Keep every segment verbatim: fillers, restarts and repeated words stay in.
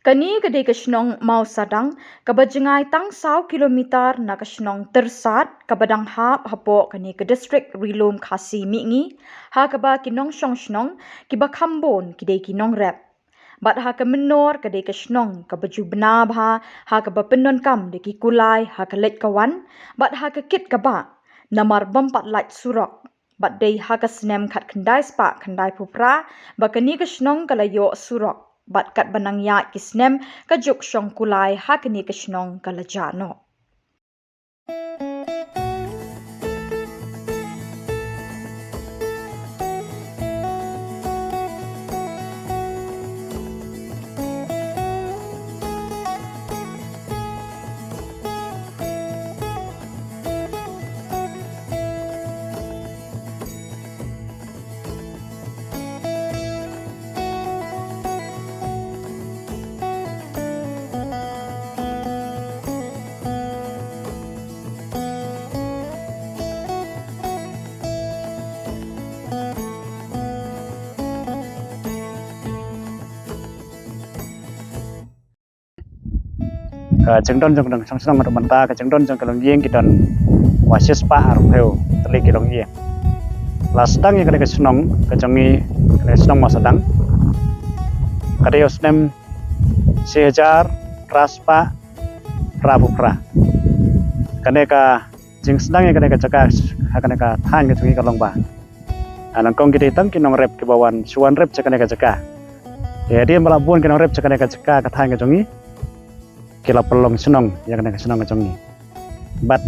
Kane ka dei ka shnong Mawsadang, kaba jngai tang saw kilometer na ka shnong Tyrsad, kaba dang hap hapoh kane ka district Ri-lum Khasi Mihngi, ha kaba ki nongshong shnong kiba kham bun ki dei ki nongrep. Bad ha ka mynnor ka dei ka shnong kaba ju bna bha ha kaba pyndonkam da ki kulai ha ka leit ka wan, bad ha ka kit ka bah, namar bym pat lait surok. Bad dei ha ka snem khatkhyndai spah khyndaiphew phra ba kane ka shnong ka la ïoh surok, bad katba nang ïaid ki snem ka juk shong kulai ha kane ka shnong ka la jah noh. Ka jingdon jong ka nongshong shnong haduh mynta, ka jingdon jong ka longïing ki don wa shispah arphew tylli ki longïing. La sdang ïa kane ka shnong ka jong ngi, kane ka shnong Mawsadang, ka dei ha u snem shi hajar phra spah phraphew phra. Kane ka jingsdang ïa kane ka jaka ha kane ka thaiñ ka jong ngi ka long ba, ha, nyngkong ki dei tang ki nongrep kiba wan shu wan rep sha kane ka jaka. Te hadien ba la bun ki nongrep sha kane ka jaka ka thaiñ ka jong ngi, ki la pynlong shnong ïa kane ka shnong ka jong ngi. Bad,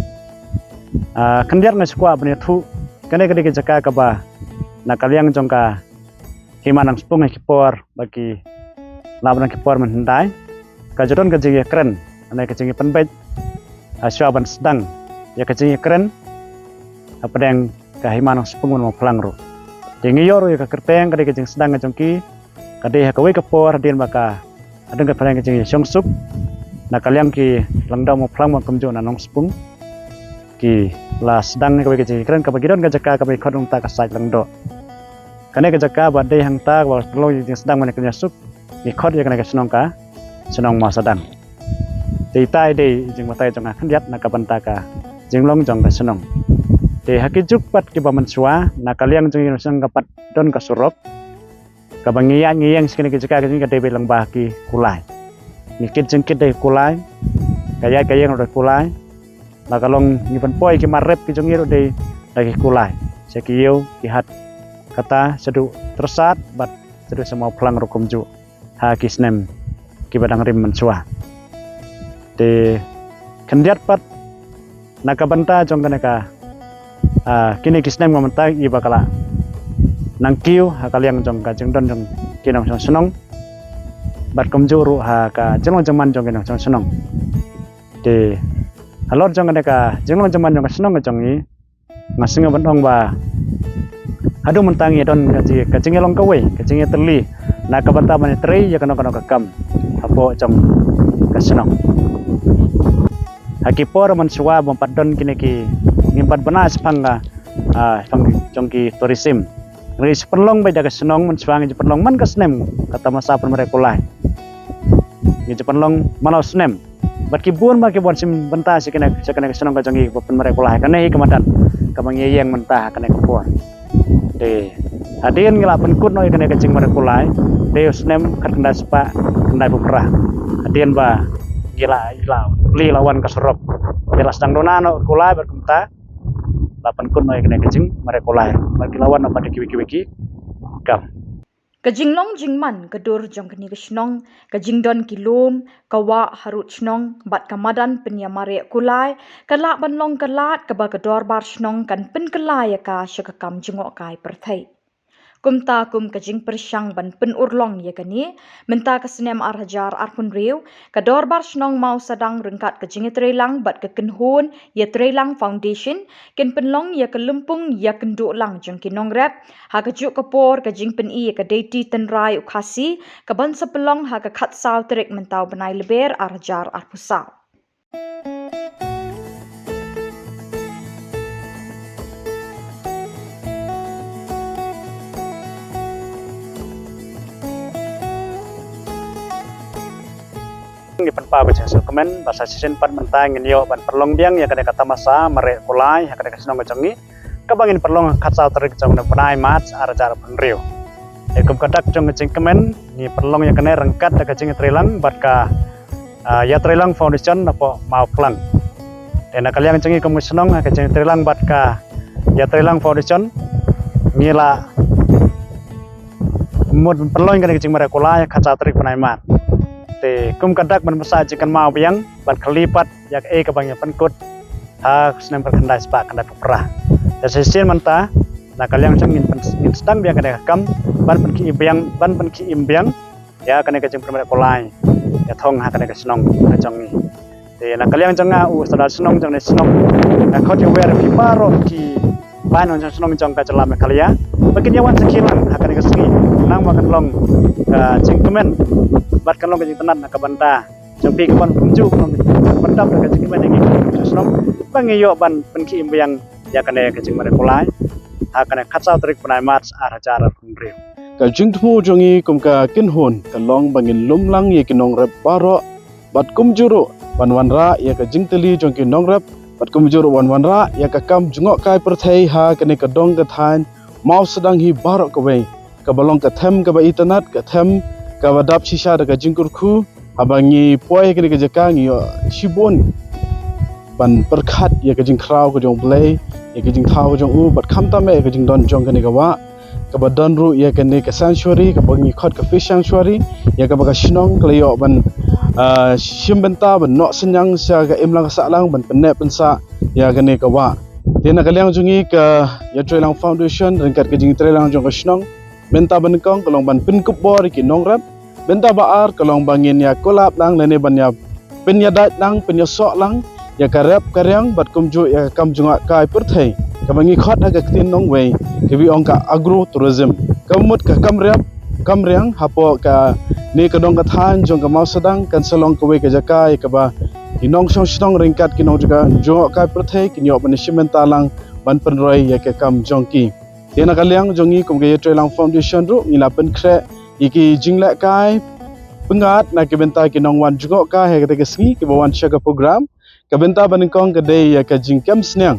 ah, khyndiat nga shu kwah ban ïathuh, kane ka dei ka jaka kaba na ka liang jong ka Hima Nongspung ha ki por ba ki la ban ki por mynhyndai, ka ju don ka jingïakren, lane ka jingïapynbeit, ha shuwa ban sdang ïa ka jingïakren hapdeng ka Hima Nongspung ban Mawphlang ruh. Te ngi ïoh ruh ïa ka kyrteng, ka dei ka jingsdang ka jong ki, ka dei ha kawei ka por hadien ba ka, hadien ka pyrshang ka jingïashongsuk na ka liang ki lyngdoh Mawphlang bad kumjuh na Nongspung, ki la sdang ïa kawei ka jingïakren kaba ki don ka jaka kaba ngi khot hangta ka Saitlyngdoh. Kane ka jaka ba dei hangta kaba long ïa ka jingsdang ban ïakren ïasuk, ngi khot ïa kane ka shnong ka shnong Mawsadang. Te ita i dei i jingbatai jong nga khyndiat na ka bynta ka jinglong jong ka shnong. Te ha ki juk pat kiba mynshuwa, na ka liang jong ngi ka shnong ka pat don ka surok, kaba ngi ïaid ngi ïeng sha kine ki jaka ka jong ngi ka dei beit lyngba ki kulai. Ngi kit jingkit da ki kulai, ka ïaid ka ïeng ruh da ki kulai. La ka long ngi pynpoi ki mar rep ki jong ngi ruh dei da ki kulai sha ki ïew ki hat, kata shaduh Tyrsad bad shaduh sha Mawphlang ruh kumjuh ha ki snem kiba dang rim mynshuwa. Te khyndiat pat na ka bynta jong kane ka, ah, kine ki snem nga mynta, i ba ka la nang kiew ha ka liang jong ka jingdon jong ki nongshong shnong bad kumjuh ruh ha ka jinglong jingman jong ki nongshong shnong. Te halor jong kane ka jinglong jingman jong ka shnong ka jong ngi, nga sngew ban ong ba haduh mynta ngi don ka ji-, ka jingïalong kawei, ka jingïatylli na ka bynta ban ïatrei ïa kano kano ka kam hapoh jong ka shnong. Ha ki por mynshuwa bym pat don kine ki, ngim pat bna shaphang ka, ah, shaphang jong ki tourism. Ngi ju pynlong beit da ka shnong mynshuwa, ngi ju pynlong man ka snem ka tamasa pynmareh kulai. Ngi ju pynlong man la u snem. Bad ki bun ba ki bun shim bynta sha kane, sha kane ka shnong ka jong ngi ba pynmareh kulai. Kane hi ka madan kaba ngi ïeng mynta ha kane ka por. Te hadien ngi la pynkut noh ïa kane ka jingmareh kulai, dei u snem khatkhyndai spah khyndaiphew phra. Hadien ba ngi la, la, la wan ka surok, ngi la sdang duna noh kulai bad kumta la pynkut noh ïa kane ka jingmareh kulai bad ki la wan noh pat da kiwei kiwei ki kam. Ka jinglong jingman ka dur jong kane ka shnong, ka jingdon ki lum, ka wah harud shnong bad ka madan pynïamareh kulai, ka lah ban long ka lad kaba ka dorbar shnong kan pynkylla ïa ka sha ka kam jngohkai pyrthei. Kumta kum ka jingpyrshang ban pynurlong ïa kane, mynta ka snem ar hajar arphew hynriew, ka dorbar shnong Mawsadang ryngkat ka jingïatreilang bad ka kynhun Ïatreilang Foundation kin pynlong ïa ka lympung ïakynduh lang jong ki nongrep ha kajuh ka por ka jingpyni ïa ka Deity Tynrai u Khasi, kaban sa pynlong ha ka khatsaw tarik mynta u bnai Lber ar hajar arphew saw. Ngi pynpaw ka jingsngewkmen ba sa shisien pat mynta ngin ïoh ban pynlong biang ïa kane ka tamasa mareh kulai ha kane ka shnong ka jong ngi, kaba ngin pynlong ha ka khatsaw tarik jong u bnai March ar hajar arphew hynriew. Te kum ka dak jong ka jingkmen ngi pynlong ïa kane ryngkat da ka jingïatreilang bad ka ah, Ïatreilang Foundation napoh Mawphlang. Te na ka liang jong ngi kum ka shnong ha ka jingïatreilang bad ka Ïatreilang Foundation ngi la mut pynlong kane ka jingmareh kulai ha ka khatsaw tarik bnai March. Te kum ka dak ban bsa jingkynmaw biang bad kali pat ïa kaei kaba ngi pynkut ha ka snem khyndai spah khyndaiphew phra. Te shisien mynta na ka liang jong ngi ngin pyn-, ngin sdang biang kane ka kam ban pynkhie biang, ban pynkhie im biang ïa kane ka jingpynmareh kulai ïa thong ha kane ka shnong ka jong ngi. Te na ka liang jong nga u Sordar shnong jong kane ka shnong, nga khot ïa u wer phi baroh ki paid nongshong shnong jong ka jylla Meghalaya ba kin ïa wan sakhi lang ha kane ka sngi, nang ba kan long ka jingkmen bad kan long ka jingtynnad na ka bynta jong phi ka ban kumjuh ka ban pyndap da ka jingkmen ïa ngi ki nongshong shnong ba ngi ïoh ban pynkhie im biang ïa kane ka jingmareh kulai ha kane ka khatsaw tarik bnai March ar hajar arphew hynriew. Ka jingthmu jong ngi kum ka kynhun ka long ba ngin lum lang ïa ki nongrep baroh bad kumjuh ruh ban wanrah ïa ka jingtylli jong ki nongrep bad kumjuh ruh ban wanrah ïa ka kam jngohkai pyrthei ha kane ka dong ka thaiñ Mawsdang hi baroh kawei, kaba long ka them kaba itynnad, ka them kaba dap shisha da ka jingkyrkhu. Haba ngi poi ha kane ka jaka ngi ïoh shibun ban pyrkhat ïa ka jingkhraw ka jong U Blei, ïa ka jingthaw ka jong u, bad khamtam eh ïa ka jingdon jong kane ka wah, kaba don ruh ïa kane ka sanctuary kaba ngi khot ka fish sanctuary, ïa kaba ka shnong ka la ïoh ban, ah, shim bynta ban noh synñiang sha ka imlang ka sahlang ban pynneh pynsah ïa kane ka wah. Te na ka liang jong ngi ka Ïatreilang Foundation ryngkat ka jingïatreilang jong ka shnong, bynta ba nyngkong ka long ban pynkup bor ïa ki nongrep. Bynta ba ar ka long ba ngin ïa collab lang lane ban ïa pynïadait lang, pynïasoh lang ïa ka rep ka riang bad kumjuh ïa ka kam jngohkai pyrthei kaba ngi khot ha ka ktien nongwei kaba ong ka agro tourism. Kaba mut ka kam rep kam riang hapoh kane ka dong ka thaiñ jong ka Mawsdang kan sa long kawei ka jaka ïa kaba ki nongshong shnong ryngkat ki nongjngohkai pyrthei kin ïoh ban ïashim bynta lang ban pynroi ïa ka kam jong ki. Te na ka liang jong ngi kum ka Ïatreilang Foundation ruh ngi la pynkhreh ïa ki jinglehkai pyngngad na ki bynta ki nongwan jngohkai ha kata ka sngi kiba wan sha ka program. Ka bynta ba nyngkong ka dei ïa ka jingkem sniang,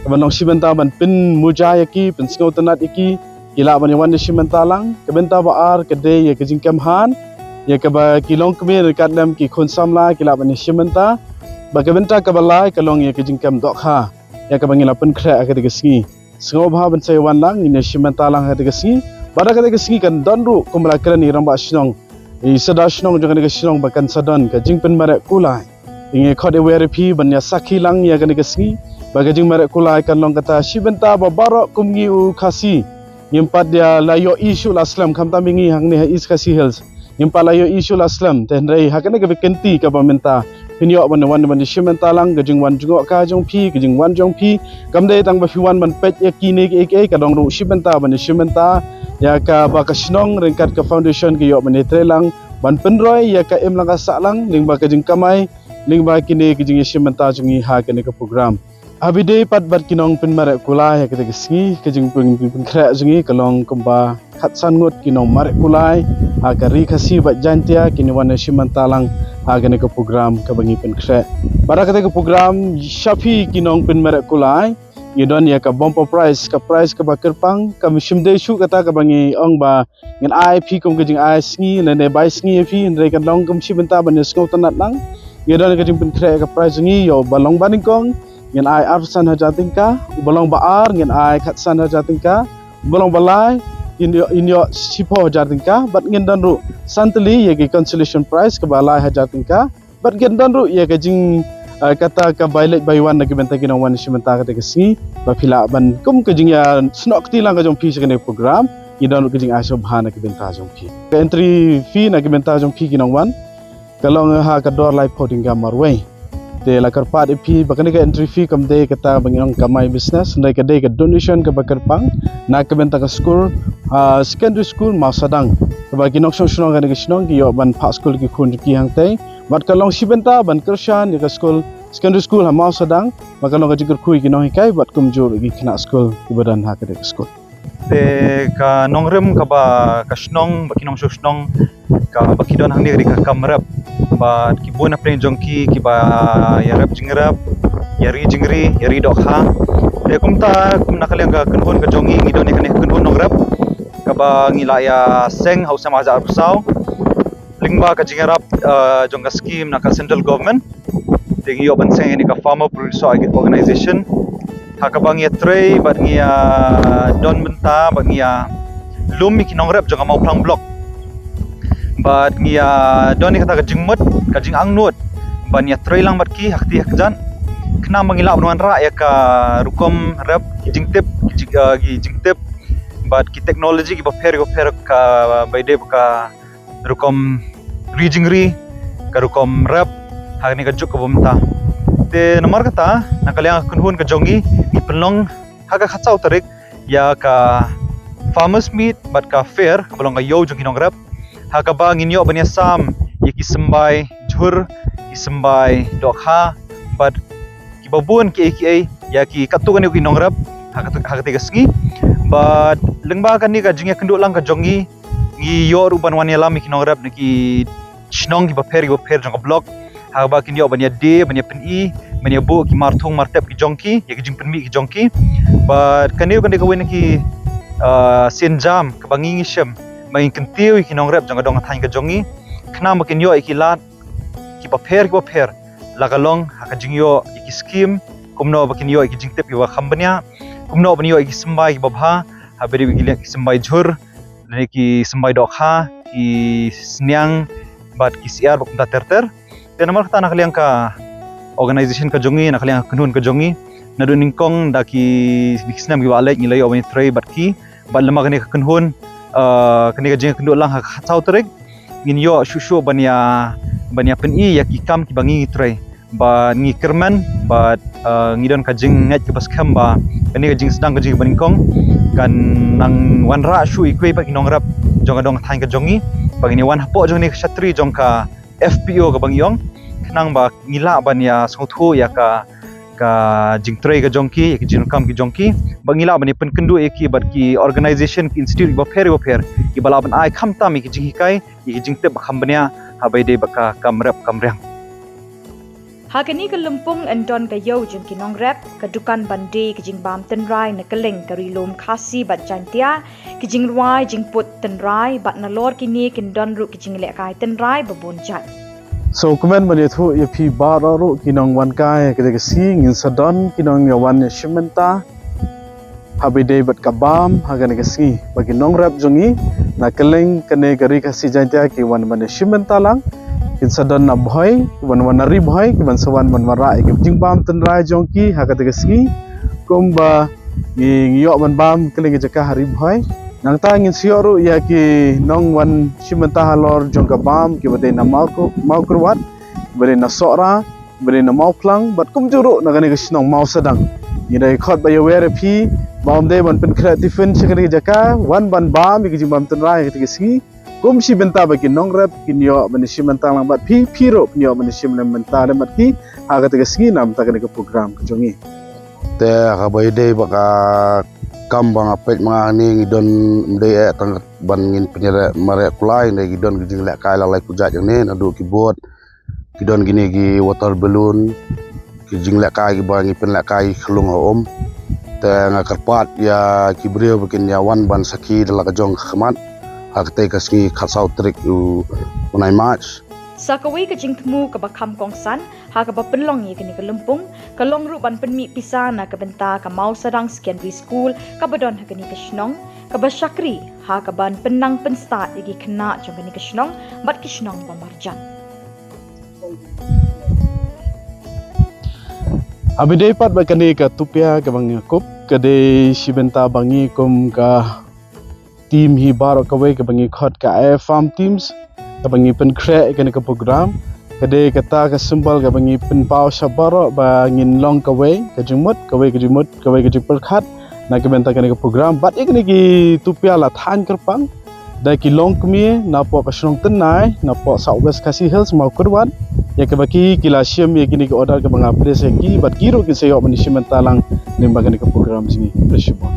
kaba nongshim bynta ban pynmuja ïa ki, pynsngewtynnad ïa ki, ki lah ban ïa wan ïashim bynta lang. Ka bynta ba ar ka dei ïa ka jingkem han, ïa kaba ki longkmie ryngkat lem ki khun samla ki lah ban ïashim bynta. Bad ka bynta kaba lai ka long ïa ka jingkem dohkha, ïa kaba ngi la pynkhreh ha kata ka sngi. Sngewbha ban sa ïa wan lang, ngin ïashim bynta lang ha kata ka sngi. Bad ha kata ka sngi kan don ruh kumba la kren i rangbah shnong, i Sordar shnong jong kane ka shnong ba kan sa don ka jingpynmareh kulai. Te ngi khot ïa wer ïa phi ban ïa sakhi lang ïa kane ka sngi ba ka jingmareh kulai kan long kata shi bynta ba baroh kum ngi u Khasi ngim pat ïa la ïohi shuh la slem, khamtam ïa ngi hangne ha East Khasi Hills. Ngim pat la ïohi shuh la slem, te hynrei ha kane ka kynti kaba mynta phin ïoh ban wan ban ïashim bynta lang, ka jingwan jngohkai jong phi, ka jingwan jong phi kam dei tang ba phi wan ban peit ïa kine kiei kiei, ka don ruh shi bynta ban ïashim bynta ïa kaba ka shnong ryngkat ka foundation ka ïoh ban ïatreilang ban pynroi ïa ka imlang ka sahlang lyngba ka jingkamai, lyngba kine ki jingïashim bynta jong ngi ha kane ka program. Haba ïadei pat bad ki nongpynmareh kulai ha kata ka sngi, ka jingpyn-, pynkhreh jong ngi ka long kumba khatsan ngut ki nongmareh kulai ha ka Ri Khasi bad Jaintia kin ïa wan ïashim bynta lang ha kane ka program kaba ngi pynkhreh. Bad ha kata ka program sha phi ki nongpynmareh kulai ngi don ïa ka bumper prize, ka prize kaba kyrpang, kam shym dei shuh kata kaba ngi ong ba ngin ai phi kum ka jingai sngi lane bai sngi ïa phi, hynrei kan long kum shi bynta ban ïasngewtynnad lang. Ngi don ka jingpynkhreh ka prize ngi ïa uba long ba nyngkong ngin ai arphew san hajar tyngka, uba long ba ar ngin ai khatsan hajar tyngka, uba long ba lai in ïoh, in ïoh shiphew hajar tyngka, bad ngin don ruh san tylli ïa ki consolation prize kaba lai hajar tyngka. Bad ngin don ruh ïa ka jing, eh, kata ka bai leit bai wan na ki bynta ki nongwan shim bynta kata ka sngi, ba phi lah ban kum ka jingïasnoh kti lang ka jong phi sha kane ka program, ngi don ruh ka jingai sngewbha na ki bynta jong phi. Ka entry fee na ki bynta jong phi ki nongwan ka long ha ka dor laiphew tyngka marwei. Te la kyrpad ïa phi ba kane ka entry fee kam dei kata ba ngi ong kamai business, hynrei ka dei ka donation kaba kyrpang na ka bynta ka school, ah, secondary school Mawsadang, kaba ki nongshong shnong kane ka shnong ki ïoh ban phah school ki khun ki hangtei. Bad ka long shi bynta ban kyrshan ïa ka school, secondary school ha Mawsadang, bad ka long ka jingkyrkhu ïa ki nonghikai bad kumjuh ïa ki khynnah school kiba don ha kane ka school. Te ka nongrim kaba ka shnong, ba ki nongshong shnong kaba ki don hangne ka dei ka kam rep. bad ki bun na pdeng jong ki kiba ïarep jingrep, ïari jingri, ïari dohkha. Te kumta, kum na ka liang ka kynhun ka jong ngi, ngi don ïa kane ka kynhun nongrep kaba ngi la ïa seng ha u snem ar hajar arphew saw lyngba ka jingïarap, eh, jong ka skim na ka central government. Te ngi ïoh ban seng ïa kane ka Farmer Producer Organization, ha kaba ngi ïatrei bad ngi ïa don bynta bad ngi ïa lum ïa ki nongrep jong ka Mawphlang Block. Bad ngi ïa don ïa kata ka jingmut, ka jingangnud ban ïatrei lang bad ki ha kti ha kjat, khnang ba ngin lah ban wanrah ïa ka rukom rep, ki jingtip, ki jing, eh, ki jingtip bad ki teknoloji kiba pher kiba pher, kaba ïadei bad ka rukom ri jingri, ka rukom rep ha kane ka juk kaba mynta. Te namar kata, na ka liang ka kynhun ka jong ngi, ngi pynlong ha ka khatsaw tarik ïa ka Farmers Meet bad ka Fair kaba long ka ïew jong ki nongrep, ha kaba ngin ïoh ban ïasam ïa ki symbai jhur, ki symbai dohkha, bad kiba bun kiei kiei ïa ki katto katne ki nongrep ha kata, ha kata ka sngi. Bad lyngba kane ka jingïakynduh lang ka jong ngi, ngi ïoh ruh ban wan ïalam ïa ki nongrep na ki shnong kiba pher kiba pher jong ka block, ha kaba kin ïoh ban ïadei, ban ïapyni, ban ïabuh ki marthung martep ki jong ki, ïa ki jingpynmih ki jong ki. Bad kane ruh ka dei kawei na ki, ah, sienjam kaba ngi ngi shem ba ngin kyntiew ïa ki nongrep jong ka dong ka thaiñ ka jong ngi, khnang ba kin ïoh ïa ki lad kiba pher kiba pher, la ka long ha ka jingïoh ïa ki skim, kumno ba kin ïoh ïa ki jingtip kiba kham bniah, kumno ban ïoh ïa ki symbai kiba bha, haba ïadei bad ki symbai jhur, lane ki symbai dohkha, ki sniang, bad ki syiar bad kumta ter ter. Te namar kata, na ka liang ka organization ka jong ngi, na ka liang ka kynhun ka jong ngi, naduh nyngkong da ki, ki snem kiba la leit ngi la ïoh ban ïatrei bad ki, bad lyngba kane ka kynhun, eh, kane ka jingïakynduh lang ha ka khatsaw tarik, ngin ïoh shuh shuh ban ïa, ban ïapyni ïa ki kam kiba ngi ngi trei. Ba ngi kyrmen, bad, eh, ngi don ka jingngeit kaba skhem ba kane ka jingsdang ka jong ngi ba nyngkong kan nang wanrah shuh ïa kiwei pat ki nongrep jong ka dong ka thaiñ ka jong ngi, ba ngin ïa wan hapoh jong kane ka shatri jong ka F P O kaba ngi ong, khnang ba ngi lah ban ïa sngewthuh ïa ka, ka jingtrei ka jong ki, ïa ki jingdonkam ki jong ki, ba ngi lah ban ïa pynkynduh ïa ki bad ki organization, ki institute kiba pher kiba pher, kiba lah ban ai khamtam ïa ki jinghikai, ïa ki jingtip ba kham bniah haba ïadei bad ka kam rep kam riang. Ha kane ka lympung yn don ka ïew jong ki nongrep, ka dukan ban die, ka jingbam tynrai na kylleng ka Ri Lum Khasi bad Jaintia, ki jingrwai jingput tynrai, bad nalor kine kin don ruh ki jinglehkai tynrai ba bun jait. So, kumne ban ïathuh ïa phi baroh ruh ki nongwan kai ha kane ka sngi, ngin sa don ki nongwan ïa shim bynta haba ïadei bad ka bam ha kane ka sngi. Ba ki nongrep jong ngi na kylleng kane ka Ri Khasi Jaintia ki wan ban ïa shim bynta lang, kin sa don na Bhoi, ki wan wan na Ri Bhoi, ki wan sa wan ban wanrah ïa ki jingbam tynrai jong ki ha kata ka sngi. Kumba ngi, ngi ïoh ban bam kylleng ki jaka ha Ri Bhoi. Nangta ngin sa ïoh ruh ïa ki nongwan shim bynta halor jong ka bam, kiba dei na Mawkyrwat, kiba dei na Sohra, kiba dei na Mawphlang, bad kumjuh ruh na kane ka shnong Mawsadang. Ngi da khot ba ïawer ïa phi, ba ym dei ban pynkhreh tiffin sha kane ka jaka, wan ban bam ïa ki jingbam tynrai ha kata ka sngi. Kum shi bynta ba ki nongrep kin ïoh ban ïa shim bynta lang bad phi, phi ruh phin ïoh ban ïa shim bynta lang bad ki ha kata ka sngi na bynta kane ka program ka jong ngi. Te haba ïadei bad ka kam ba nga peit ma nga hangne, ngi don, ym dei eh tang ban ngin pynïareh mareh kulai, ngi don ki jinglehkai la lai kjat hangne, naduh ki boat, ki don kine ki water balloon, ki jinglehkai kiba ngi pynlehkai khlung ha um. Te nga kyrpad ïa ki briew ba kin ïa wan ban sakhi da la ka jong ka khmat ha katei ka sngi khatsaw tarik u, u bnai March. Sa kawei ka jingthmu kaba kham kongsan ha kaba pynlong ïa kane ka lympung, ka long ruh ban pynmih pisa na ka bynta ka Mawsadang Secondary School kaba don ha kane ka shnong, kaba shakri ha kaban pynnang pynstad ïa ki khynnah jong kane ka shnong bad ki shnong ba marjan. Haba ïadei pat bad kane ka tupia kaba ngi kup, ka dei shi bynta ba ngi kum ka team hi baroh kawei kaba ngi khot ka I F Farm Teams, kaba ngi pynkhreh ïa kane ka program. Ka dei kata ka symbol kaba ngi pynpaw sha baroh ba ngin long kawei ka jingmut, kawei ka jingmut, kawei ka jingpyrkhat na ka bynta kane ka program. Bad ïa kine ki tupia la thaiñ kyrpang da ki longkmie napoh ka shnong Tynnai, napoh South West Khasi Hills, Mawkyrwat, ïa kaba ki, ki la shim ïa kine ki order kaba nga place ïa ki, bad ki ruh kin sa ïoh ban shim bynta lang lyngba kane ka program jong ngi. Khublei shibun.